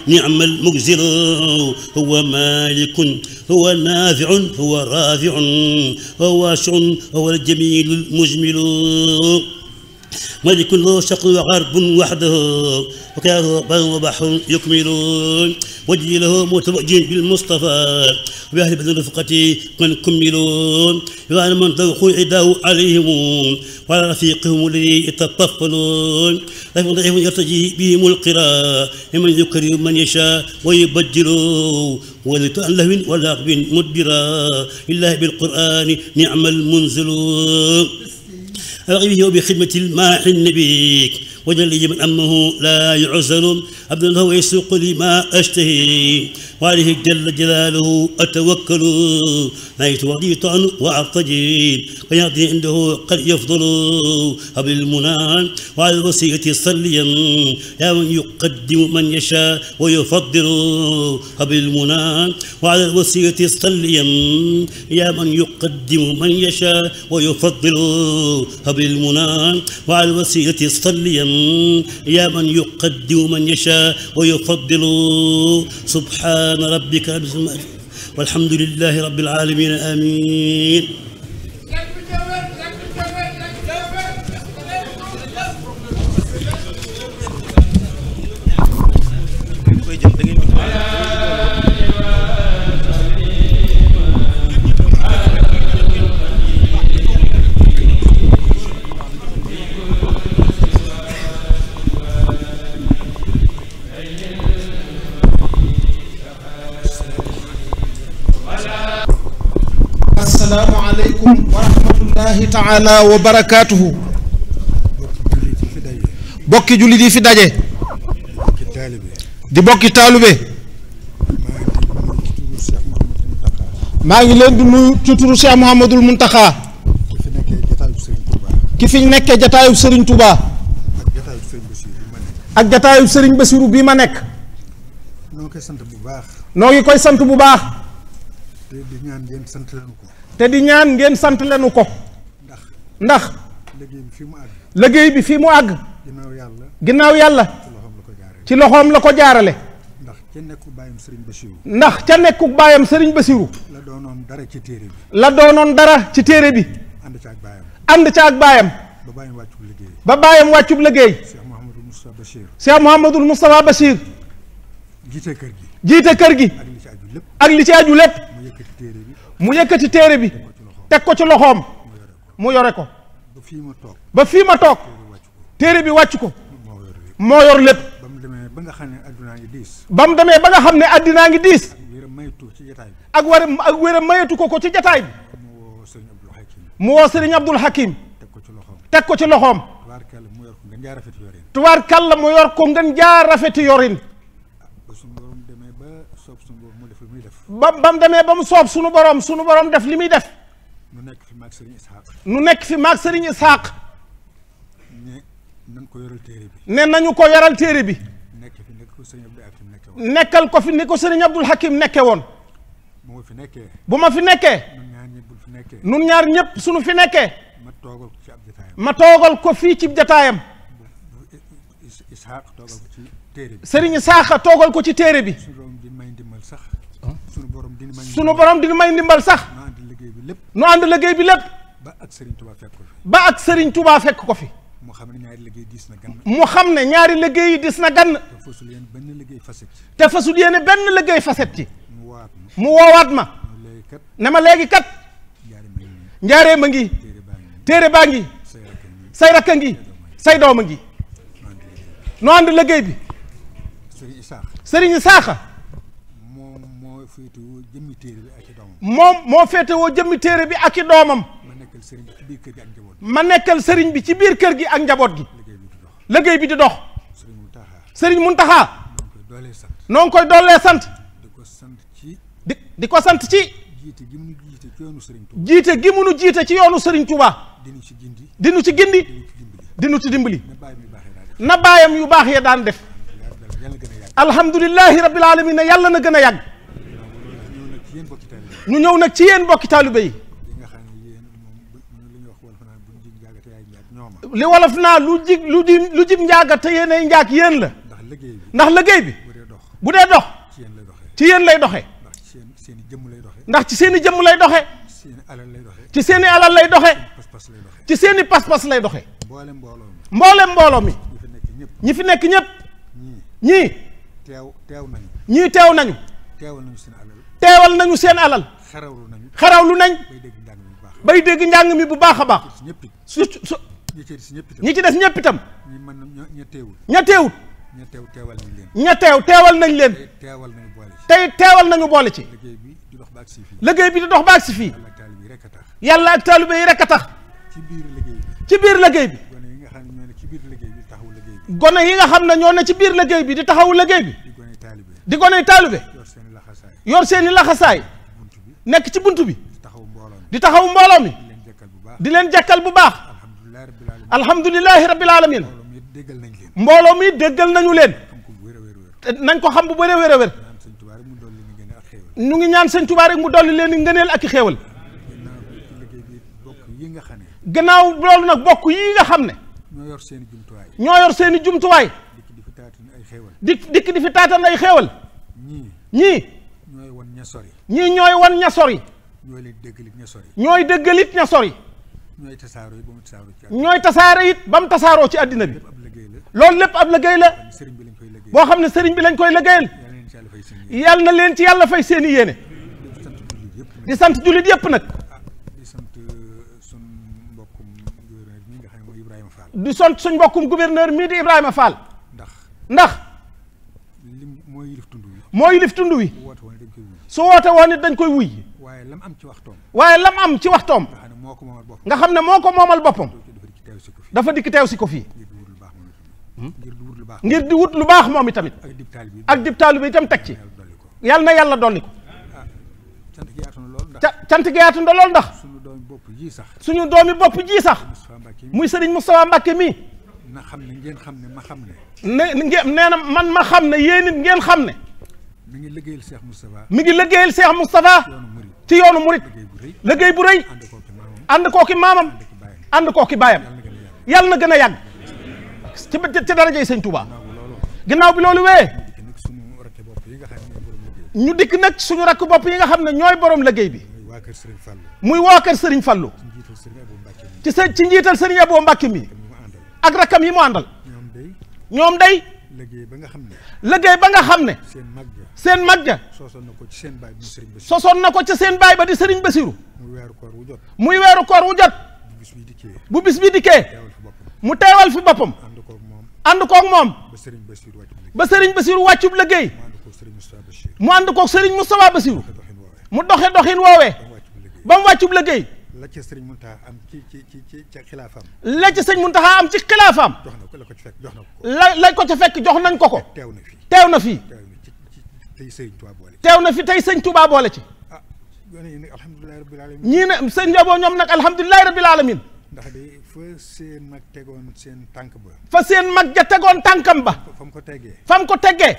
نعم المجزل هو مالك هو نافع هو رافع هو واسع هو الجميل المجمل ملك له شق وغرب وحده وكان بر وبحر يكمل وجه له متوجه بالمصطفى وبأهل بدن رفقتي من كملون وأنا من ذوق عداه عليهم وعلى رفيقهم الذي يتطفلون ضعيف يرتجي بهم القراء لمن يكرم من يشاء ويبجل ولتأن لهو ولا مدبرا لله بالقرآن نعم المنزل أرغبه بخدمة الماح النبيك وجل من أمه لا يعزل عبد الله يسوق لي ما أشتهي وعليه جل جلاله أتوكل نايت ورضيت عنه وأرتجي ويعطي عنده قد يفضل قبل المنى وعلى الوصية صليا يا من يقدم من يشاء ويفضل قبل المنى وعلى الوصية صليا يا من يقدم من يشاء ويفضل قبل المنى وعلى الوصية صليا يا من يقدم من يشاء ويفضل سبحان ربك والحمد لله رب العالمين آمين. السلام عليكم ورحمة الله تعالى وبركاته. بوكي جولي في داجي دي بوكي طالبي ما ngi leen di nuyu ci turu Cheikh Mouhamadoul Mountakha ki fi nekkee jataayu Serigne Touba ak jataayu Serigne Bassirou bii ma nekk noo ngi koy sant bu baax te di ñaan ngeen sant leen ko te di ñaan ngeen sant leenu ko ndax liggéey bi fii mu àgg ginnaaw yàlla ci loxoom la ko jaarale ndax ca nekku baayam Serigne Bassirou la doonoon dara ci téere bi ànd ca ak baayam ba baayam wàccub liggéey Cheikh Mouhamadoul Moustapha Bachir jiite kër gi ak li ci aju lépp mu yëkkati téere bi teg ko ci loxoom mu yore ko ba fii ma toog téere bi wàcc ko moo yor lépp ba mu demee ba nga xam ne addinaa ngi diis ak wér a mayatu ko ci jataay bi mu woo Serigne Abdoul Hakim teg ko ci loxoom tubaarkàlla mu yor ko ngeen jaar rafeti yorin ba mu demee ba mu soob sunu borom def li muy def nu nekk fi maag Serigne Ishaq ne nañu ko yoral téere bi nekkal ko fi ni ko Serigne Abdoul Hakim nekke woon bu ma fi nekkee nun ñaar ñëpp sunu fi nekkee ma toogal ko fii ci jataayam Serigne Ishaq toogal ko ci téere bi sunu borom di may ndimbal sax nu ànd liggéey bi lépp ba ak Serigne Touba fekk ko fi mu xam ne ñaari liggéey yi dis na gann te fasul yéene benn liggéey faset ci mu woowaat ma ne ma léegi kat njaaree ma ngi téere baa ngi say rakka ngi say doom a ngi nu ànd liggéey bi Serigne Ishaq moom moo féetewoo jëmmi téere bi ak i doomam ma nekkal sëriñ bi ci biir kër gi ak njaboot gi liggéey bi di dox Serigne Mountakha noo ngi koy doolee sant di ko sant ci jiite gi mu nu jiite ci yoonu Serigne Touba dinu ci gindi dinu ci dimbali na baayam yu baax ya daan def alhamdulillahi rabbil alamin yàlla na gën a yàgg ñu ñëw nag ci yéen bokki taalibe yi li wolof naa lu jib njaaga te yéenay njaag yéen la ndax liggéey bi bu dee dox ci yéen lay doxee ndax ci seen i jëmm lay doxee ci seen i alal lay doxee ci seen i pas-pas lay doxee mboolem mbooloo mi ñi fi nekk ñëpp ñii teew nañu teewal nañu seen alal xarawlu nañ bay dégg njàng mi bu baax a baax ñi ci des ñëpp itam ña teewut ña teewal nañ leen tey teewal nañu boole ci liggéey bi di dox ba agsi fii yàlla ak taalibe yi rek a tax ci biir liggéey bi gone yi nga xam ne ñoo ne ci biir liggéey bi di taxawu liggéey bi di gone taalibe yor seeni laxasaay nekk ci bunt bi di taxawu mbooloo mi di leen jekkal bu baax alhamdulilahi rabbil alamin mbooloo mi déggal nañu leen nañ ko xam bu bëree wér a wér ñu ngi ñaan sëñ Tuubaa rek mu dolli leen ngëneel ak i xéewal gannaaw loolu nag bokk yi nga xam ne ñoo yor seeni jumtuwaay dikk di fi taatan ay xéewal ñii ñooy wan ña sori ñooy déggalit ña sori ñooy tasaare it ba mu tasaaroo ci àddina bi loolu lépp ab liggéey la boo xam ne sëriñ bi lañ koy liggéeyal yal na leen ci yàlla fay seeni yéene di sant jullit yépp nag di sant suñ mbokkum gouverneur mii di Ibrahima Fall ndax moo yilif tund wi su woote woon it dañ koy wuy waaye lam am ci waxtoom nga xam ne moo ko moomal boppam dafa dikk teew si ko fii ngir di wut lu baax moom itamit ak dib taalibe itam teg ci yal na yàlla dolli ko cant gi yaatu na lool ndax suñu doomi bopp ji sax muy sëriñ Moustapha Mbacke mii na xam ne ngeen xam ne ma xam ne nee na man ma xam ne yéen it ngeen xam ne mi ngi liggéeyal Cheikh Moustapha ci yoonu murit liggéey bu rëy ànd kooki maamam ànd kooki baayam yàlla na gën a yàgg ci darajey sëñ Touba ginnaaw bi loolu wee ñu dikk nag suñu rakk bopp yi nga xam ne ñooy borom liggéey bi muy waa kër Sëriñ Fallu ci njiital Sëriñ Abo Mbàkke mi ak rakkam yi mu àndal ñoom day liggéey ba nga xam ne seen mag ja sosoon na ko ci seen baay ba di Sëriñ Basiru muy weeru koor wu jot bu bis bi dikkee mu teewal fi boppam ànd koog moom ba Sëriñ Basiru wàccub liggéey mu ànd koog Sëriñ Moustapha Basiru mu doxe doxin woowee ba mu wàccub liggéey la ca Sëriñ Muntaxa am ci xilaafaam la ca Sëriñ Muntaxa am ci xilaafaam la ko ca fekk jox nañ ko teew na fii teew na fi tey sëñ Touba boole ci ñii ne sëñ Abo ñoom nag alhamdulilahi rabbil alamin ndax de fa seen mag tegoon seen tànk ba fa seen mag ja tegoon tànkam ba fa mu ko teggee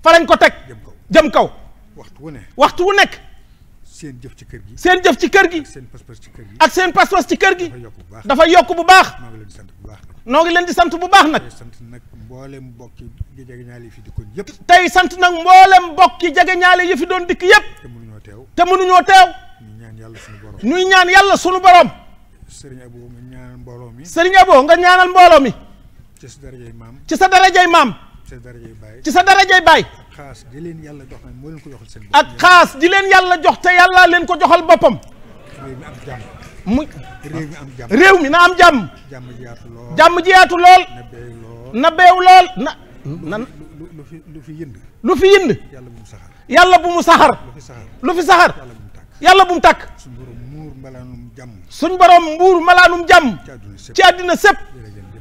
fa lañ ko teg jëm kaw waxtu wu nekk seen jëf ci kër gi ak seen pas-pas ci kër gi dafa yokk bu baax noo ngi leen di sant bu baax nag tey sant nag mboolem mbokki jegeñaale yi fi doon dikk yépp te mënuñoo teew ñuy ñaan yàlla sunu borom Sëriñ Abo nga ñaanal mbooloo mi ci sa darajay maam ci sa darajay baay ak xaas di leen yàlla jox te yàlla leen ko joxal boppam mu réew mi na am jàmm jàmm ji yaatu lool na beew lool lu fi yënd yàlla bu mu saxar lu fi saxar yàlla bu mu tàkk suñ borom mbuur malaanum jàmm ci àddina sépp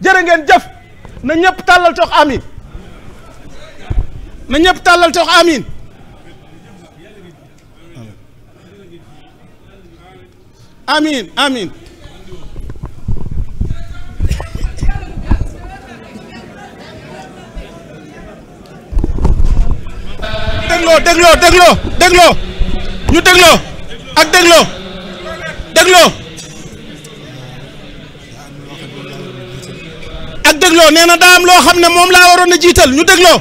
jërë ngeen jëf na ñëpp tàllal tox amin na ñëpp tàllal tox amin amin amin dégloo ñu dégloo ak dégloo ak dégloo nee na daa am loo xam ne moom laa waroon a jiital ñu dégloo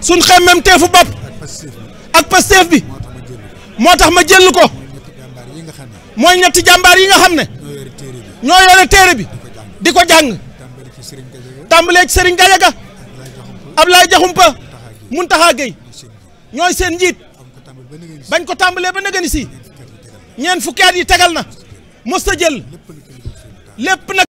suñ xemmem teefu bopp ak pasteef bi moo tax ma jël ko mooy ñetti jàmbaar yi nga xam ne ñoo yore téere bi di ko jàng tàmbalee ci Serigne Gadiaga Ablaye Diakhoumpa Mountakha Gueye ñooy seen njiit bañ ko tàmbalee ba nëgëni si ñeent fukki at yi tegal na mos ta jël lépp nag